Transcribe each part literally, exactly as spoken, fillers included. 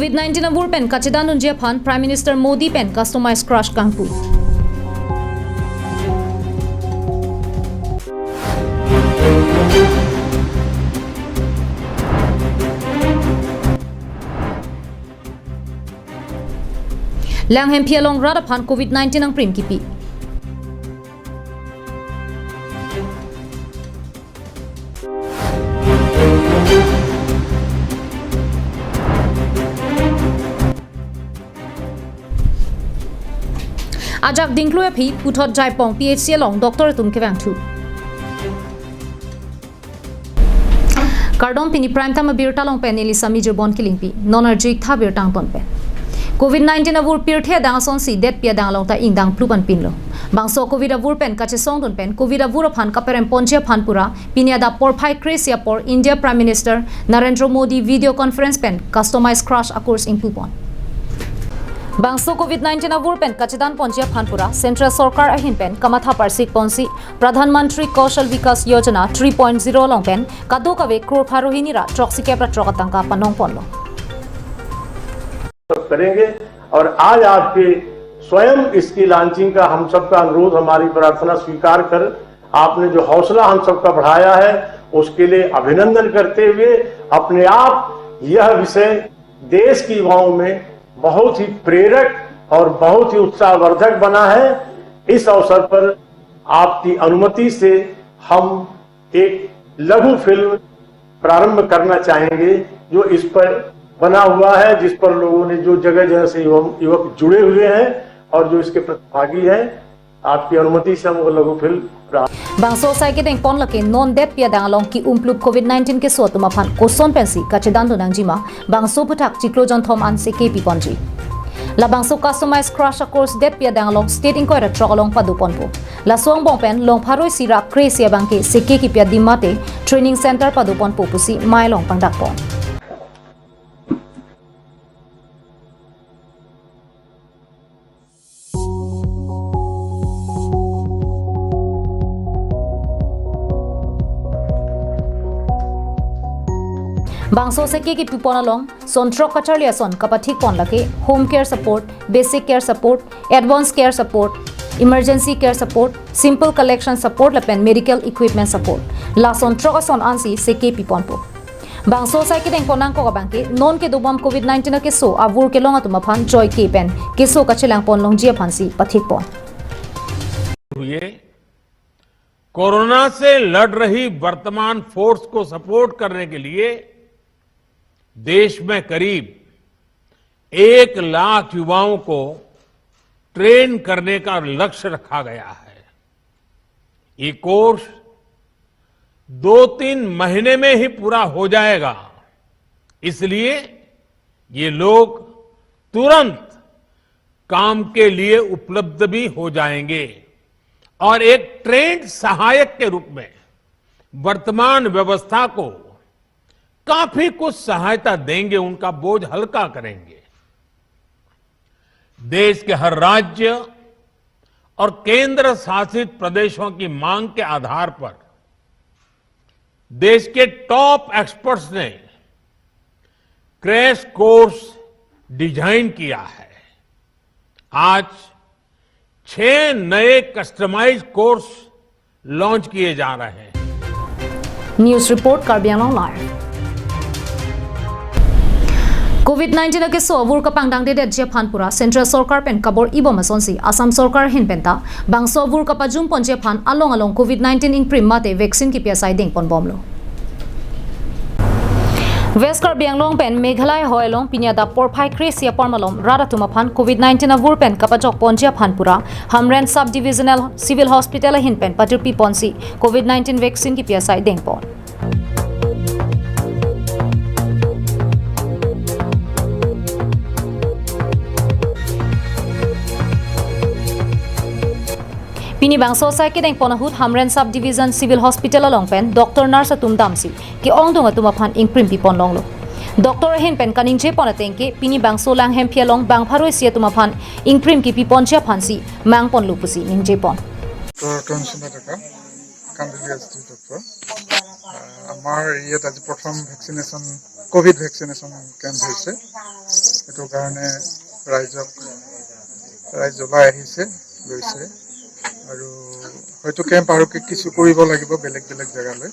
Covid nineteen avur pen kachedan dunji aphan Prime Minister Modi pen customized crash kangpu. Langhemphi along rat aphan Covid nineteen angprim kipi. Ajak dingklui aphi puthot Jaipong P H C along doctor atum kevangthu. Kardom, pini Prime Time abirta along pen neli Sami Jirbon Killingpi. Non arju-ik tha birta angton pen. Covid nineteen avur pirthe adang asonsi detpi adang along ta ingdang plup anpinlo. Bangso Covid avur pen kachesongdun pen Covid avur aphan kaperem ponji aphan pura pini adap porphai kre-isi apor India Prime Minister Narendra Modi video conference pen customized crash a-course ingpupon. Bangso Covid nineteen avur pen kachedan ponji aphan pura Central Sorkar ahin pen kamatha parsik ponsi Pradhan Mantri Kaushal Vikas Yojana three point zero along pen kadokave crore pharo hini ra throksikep ra throk atangka panong ponlo. सब करेंगे। और आज आपके स्वयं इसकी लॉन्चिंग का हम सबका अनुरोध, हमारी प्रार्थना स्वीकार कर आपने जो हौसला हम सबका बढ़ाया है, उसके लिए अभिनंदन करते हुए अपने आप यह विषय देश के युवाओं में बहुत ही प्रेरक और बहुत ही उत्साहवर्धक बना है। इस अवसर पर आपकी अनुमति से हम एक लघु फिल्म प्रारंभ करना चाहेंगे, जो इस पर बना हुआ है, जिस पर लोगों ने, जो जगह जगह से युवक, युवक जुड़े हुए हैं और जो इसके प्रतिभागी हैं, आपकी अनुमति से हम वो लघु फिल्म प्रारंभ Bangso asai kedeng pon lake non detpi adang along ki-umplup Covid nineteen keso atum aphan koson pensi kachedan dun nangjima, bangso aphuthak chiklo jonthom an seke piponji. Labangso customized crash a-course detpi adang along state ingkoi ra throk along pado ponpo. Laso angbong pen long pharo isi ra kre-isi abangke seke kipi adim mate training center pado ponpo pusi mei along pangdak pon. Bangso seke kipipon along son throk kacharli ason kapathik pon lake home care support, basic care support, advance care support, emergency care support, sample collection support lapen medical equipment support. Lason throk ason ansi seke piponpo. Bangso asai kedeng pon nangkok abangke non kedobom Covid nineteen akeso avur kelong atum aphan joike pen keso kachelang pon longji aphansi pathik pon. हुए कोरोना से लड़ रही वर्तमान फोर्स को सपोर्ट करने के लिए देश में करीब एक लाख युवाओं को ट्रेन करने का लक्ष्य रखा गया है। ये कोर्स दो तीन महीने में ही पूरा हो जाएगा, इसलिए ये लोग तुरंत काम के लिए उपलब्ध भी हो जाएंगे और एक ट्रेंड सहायक के रूप में वर्तमान व्यवस्था को काफी कुछ सहायता देंगे, उनका बोझ हल्का करेंगे। देश के हर राज्य और केंद्र शासित प्रदेशों की मांग के आधार पर देश के टॉप एक्सपर्ट्स ने क्रैश कोर्स डिजाइन किया है। आज छह नए कस्टमाइज कोर्स लॉन्च किए जा रहे हैं। News report, Karbi Anglong Live. Covid nineteen akeso avur kapangdang dedet ji aphan pura Central Sorkar pen kabor-ibom asonsi Assam Sorkar ahin penta bangso avur kapajum ponji aphan along along Covid nineteen ingprim mate vaccine kipi asai deng pon bomlo. West Karbi Anglong pen Meghalaya hoi along pini adap porphai kre-isi apor malom rat atum aphan Covid nineteen avur pen kapajok ponji aphan pura Hamren Sub Divisional Civil Hospital ahin pen patirpi ponsi Covid nineteen vaccine kipi asai deng pon. Pini bangso asai kedeng pon ahut Hamren Sub Division Civil Hospital along pen doctor nurse atum damsi ke-ongdung atum aphan ingprim pipon longlo. Doctor ahin pen kaningje pon ateng ke pini bangso Langhemphi along bang pharo isi atum aphan ingprim kipi ponji aphansi mang ponlo pusi ningje pon. Doctor Atul Singha Deka, Kandili S D doctor. আহ, আমাৰ ইয়াত আজি প্ৰথম vaccination Covid vaccination camp হৈছে। সেইটো কাৰণে ৰাইজক, ৰাইজ ওলাই আহিছে, লৈছে আৰু হয়তো কেম্প আৰু কি-, কিছু কৰিব লাগিব বেলেগ বেলেগ জেগালৈ।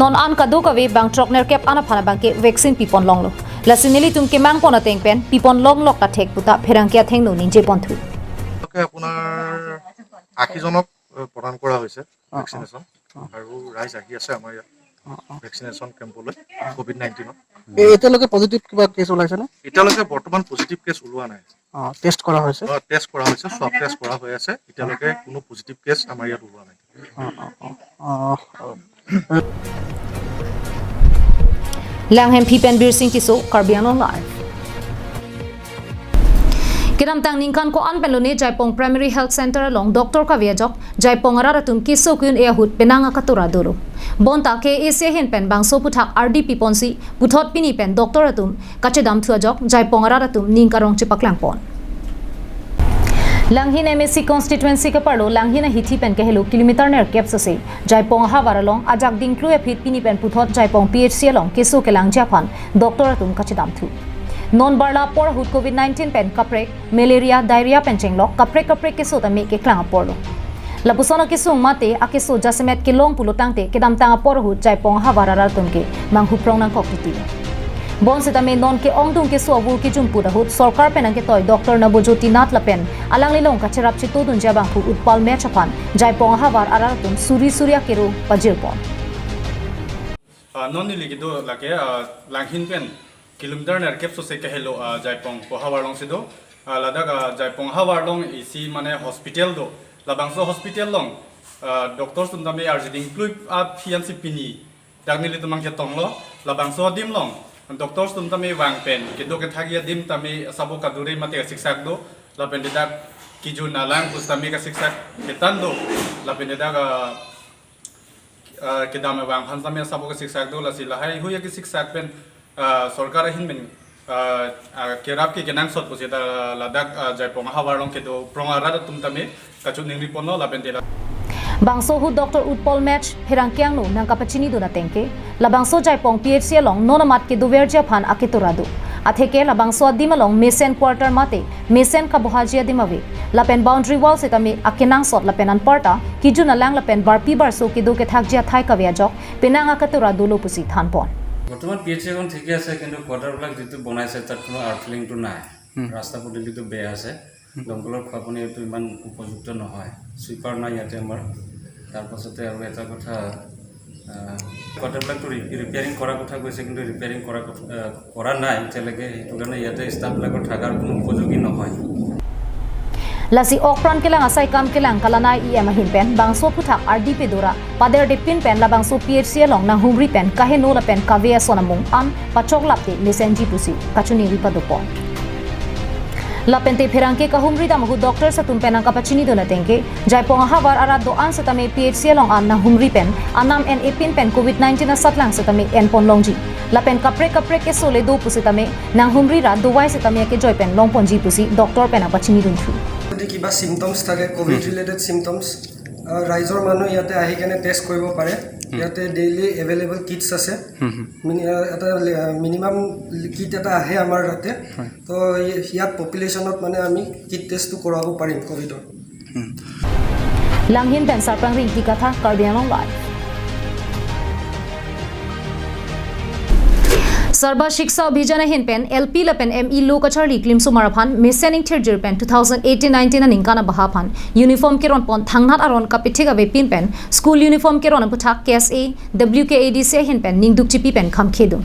Non an kadokave bang throk nerkep an aphan abangke vaccine pipon longlo. Lasi nelitum kemangpon ateng pen pipon longlok ta thek puta pherangke athengno ningjeponthu. Okay, আপোনাৰ আশীজনক, এ, প্ৰদান কৰা হৈছে অ, অ। ভেকচিনেশ্যন। অ। আৰু ৰাইজ আহি আছে আমাৰ ইয়াত অ, অ। ভেকচিনেশ্যন কেম্পলৈ অ। ক'ভিড নাইণ্টিনৰ। এ-, এতিয়ালৈকে পজিটিভ কিবা কেছ ওলাইছে নে? এতিয়ালৈকে বৰ্তমান পজিটিভ কেছ ওলোৱা নাই। অ, টেষ্ট কৰা হৈছে? অ, টেষ্ট কৰা হৈছে, স্বাব টেষ্ট কৰা হৈ আছে। এতিয়ালৈকে কোনো পজিটিভ কেছ আমাৰ ইয়াত ওলোৱা নাই। অ, অ, অ, অ, অ। Langhemphi pen Birsing Tisso, Karbi Anglong Live. Kedamtang ningkan ko-an pen lone Jaipong Primary Health Center along doctor kave ajok Jaipong arat atum keso ke-un-e ahut penang akatora dolo. Bonta K A A C ahin pen bangso aphuthak ardi piponsi puthot pini pen doctor atum kachedamthu ajok Jaipong arat atum ning karong chepaklangpon. Langhin M A C constituency kaparlo Langhin ahithi pen kehelo kilometer nerkep sose Jaipong ahavar along ajak dingklui aphi pini pen puthot Jaipong P H C along keso kelangji aphan doctor atum kachedamthu. Non barla apor ahut COVID nineteen pen kaprek, malaria, diarrhea pen chenglok kaprek kaprek keso tame keklang aporlo. Lapuson akesung mate akeso jasemet kelong pulo tangte kedamtang apor ahut Jaipong ahavar arat atum ke manghuprong nangkok titi. Bonsitame non ke-ongdung keso avur kejumput ahut sorkar pen nangketoi Doctor Nabojyoti Nath lapen alanglilong kacherap chetodunji abangphu Utpal Mech aphan Jaipong ahavar arat atum suri suri akero pajirpon. Ah, non neli kedo lake, ah, Langhin pen kilometer nerkep sose kehelo, ah, Jaipong pu ahavar alongsi do. Ah, ladak, ah, Jaipong ahavar along isi mane hospital do. Labangso hospital along, ah, doctors atum tame ardi dingklui aphi ansi pini dak nelitum nangketonglo. Labangso adim along doctors atum tame vang pen kedo kethakji adim tame asabo kadure mate kasiksak do. Lapen dak kejun alang pusitame kasiksak ketan do. Lapen dak, ah, ah, kedam abang aphan tame asabo kasiksak do, lasi lahaihui akesiksak pen, ah, sorkar ahin pen, ah, ah, kerap ke kenangsot pusita ladak, ah, Jaipong ahavar along kedo prong arat atum tame kachiningriponlo lapen dela. Bangso ahut Doctor Utpal Mech pherangke angno nangkapachinidun ateng ke labangso Jaipong P H C along non amat kedoverji aphan aketora do. Atheke labangso adim along mesen quarter mate mesen kabohaji adim ave. Lapen boundary wall sitame akenangsot lapen anparta kejun alang lapen barpi barso kedo kethakji athai kave ajok penang akatora dolo pusi thanpon. বৰ্তমান P H C এখন ঠিকে আছে, কিন্তু কোৱাৰ্টাৰবিলাক যিটো বনাইছে তাত কোনো আৰ্থলিংটো নাই। হুম। ৰাস্তা পদূলিটো বেয়া আছে। হুম। দমকলৰ খোৱা পানীটো ইমান উপযুক্ত নহয়। ছুইপাৰ নাই ইয়াতে আমাৰ। তাৰ পাছতে আৰু এটা কথা, আহ, কোৱাৰ্টাৰবিলাকতো ৰি-, ৰিপেয়াৰিং কৰাৰ কথা কৈছে, কিন্তু ৰিপেয়াৰিং কৰা কথা, আহ, কৰা নাই এতিয়ালৈকে। সেইটো কাৰণে ইয়াতে ষ্টাফবিলাকৰ থকাৰ কোনো উপযোগী নহয়। Lasi okpran kelang asai kam kelang kalanai E M ahin pen bangso aphuthak ardi pedora paderdepin pen labangso P H C along nanghumri pen kaheno lapen kave ason amung an pachoklapte mesenji pusi kachiningri padopon. Lapente pherangke kahumri dam ahut doctors atum pen nangkapachinidun ateng ke Jaipong ahavar arat do-an sitame P H C along an nanghumri pen anam en-epin pen COVID nineteen asatlang sitame enponlongji. Lapen kaprek kaprek keso le do pusitame nanghumri ra dovai sitame akejoi pen longponji pusi doctor pen nangpachinidunthu. যদি কিবা চিমটমছ থাকে, ক'ভিড হুম। Related symptoms, আহ, ৰাইজৰ মানুহ ইয়াতে আহি কেনে টেষ্ট কৰিব পাৰে। হুম। ইয়াতে ডেইলি এভেইলেবল কিটছ আছে। হুম, হুম। মিনি-, আহ, এটা লে-, আহ, মিনিমাম কিট এটা আহে আমাৰ তাতে। হয়। তো ই-, ইয়াত পপুলেশ্যনত মানে আমি কিট টেষ্টটো কৰাব পাৰিম ক'ভিডৰ। হুম। Langhin pen Sarpang Ringti Katha, Karbi Anglong Live. Sarva Shiksha Abhiyan ahin pen L P lapen M E lo kacharli klimsomar aphan mesen ingthirjir pen two thousand eighteen nineteen aningkan abaha aphan uniform keronpon thangnat aron kapethik avepin pen school uniform keron aphuthak K S A W K A D C ahin pen ningduk chipi pen khamkhedun.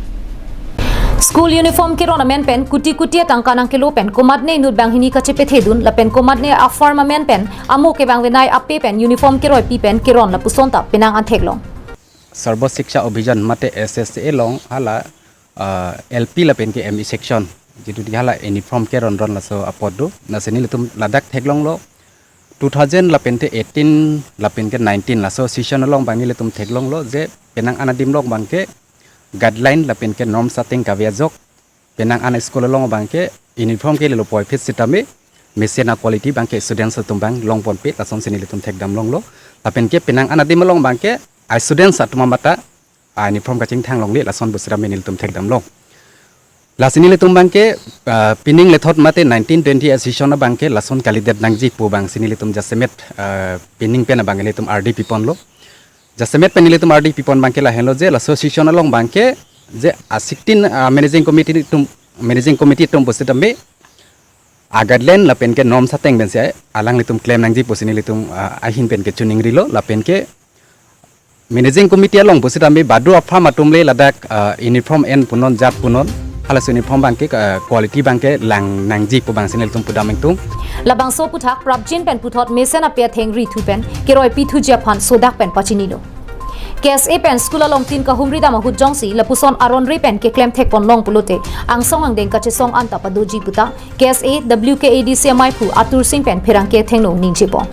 School uniform keron amen pen kuti kuti atangka nangkelo pen komatne inut banghini kachepethedun lapen komatne a-farm amen pen amo kevangvenei ape pen uniform keroipi pen keron lapuson ta penang an theklong. Sarva Shiksha Abhiyan mate S S A along hala, ah, L P lapen ke M E section, jitu di hala uniform keronron laso apot do, lasi nelitum ladak theklonglo, two thousand lapen te eighteen lapen ke nineteen laso session along abang nelitum theklonglo, je penang an adim along abangke guideline lapen ke norms ateng kave ajok, penang an school along abangke uniform kelelo puvoiphit sitame mesen a-quality abangke students atum abang longponpe, lasonsi nelitum thekdamlonglo. Lapen ke penang an adim along abangke students atum amata a uniform kachingthang longle, lason pusitame nelitum thekdam long. Lasi nelitum abangke, ah, pining lethot mate nineteen twenty-eight session abangke lason kalidet nangji pu abangsi nelitum jasemet, ah, pining pen abang nelitum ardi piponlo. Jasemet pen nelitum ardi pipon abangke lahenlo je laso session along abangke je a sixteen, ah, managing committee atum, managing committee atum pusitame a guideline lapen ke norms ateng pensi alanglitum klem nangji pusi nelitum, ah, ahin pen kechiningrilo, lapen ke managing committee along pusitame badu apharman atum le ladak, ah, uniform en punon jat punon, halaso uniform abangke, ah, quality abangke lang nangji pu abangsi nelitum pudam ingtung. Labangso aputhak prapjin pen puthot mesen ape athengri thu pen keroi pithuji aphan sodak pen pachinilo. K S A pen school along tin kahumri dam ahut jongsi lapuson aron re pen keklem thekpon long pulote angsong angdeng kachesong anta padoji puta K S A W K A D C maiphu Atur Singh pen pherangke thengno ningjepon.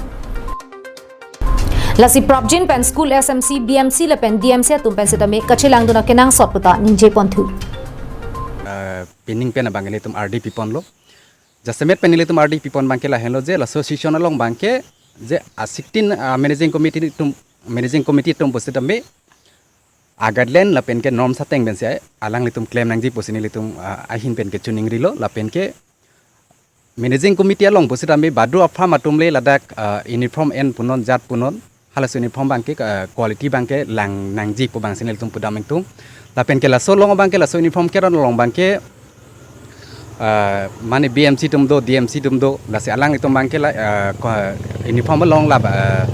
Lasi prapjin pen school S M C, B M C lapen D M C atum pen sitame kachelangdun akenangsot puta ningjeponthu. Eh, pining pen abang nelitum ardi piponlo. Jasemet pen nelitum ardi pipon abangke lahenlo je laso session along abangke je a sixteen, ah, managing committee atum, managing committee atum pusitame a guideline lapen ke norms ateng pensi alanglitum klem nangji pusi nelitum, ah, ahin pen kechiningrilo, lapen ke managing committee along pusitame badu apharman atum le ladak, ah, uniform en punon jat punon, halaso uniform abangke, ah, quality abangke lang nangji pu abangsi nelitum pudam ingtung. Lapen ke laso along abangke laso uniform keron along abangke, ah, mane B M C atum do, D M C atum do, lasi alanglitum abangke la, ah, ko-, uniform along la, ah,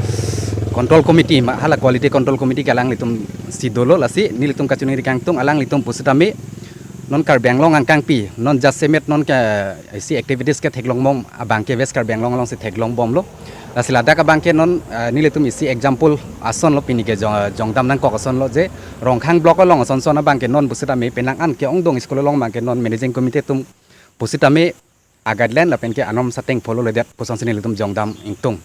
control committee ma, hala quality control committee ke alanglitum si dolo, lasi nelitum kachiningri kangtung alanglitum pusitame non Karbi Anglong angkangpi, non jasemet non ke isi activities ke theklong bom abangke West Karbi Anglong alongsi theklong bomlo. Lasi ladak abangke non, eh, nelitum isi example asonlo, pini ke jong, jongdam nangkok asonlo je Rongkhang block along ason son abangke non pusitame penang an ke-ongdung school along abangke non managing committee atum pusitame a guideline lapen ke anorms ateng follow ledet pusonsi nelitum jongdam ingtung.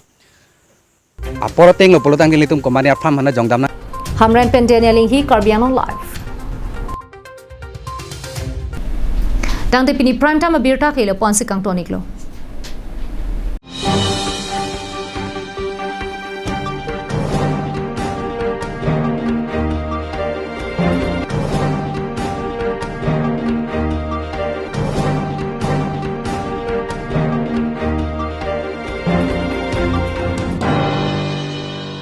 Apor atenglo pulotangte nelitum komatne apharman aphan jongdam nang. Hamren pen Daniel Inghi, Karbi Anglong Live. Tangte pini prime time abirta ke lapu-ansi kangton iklo.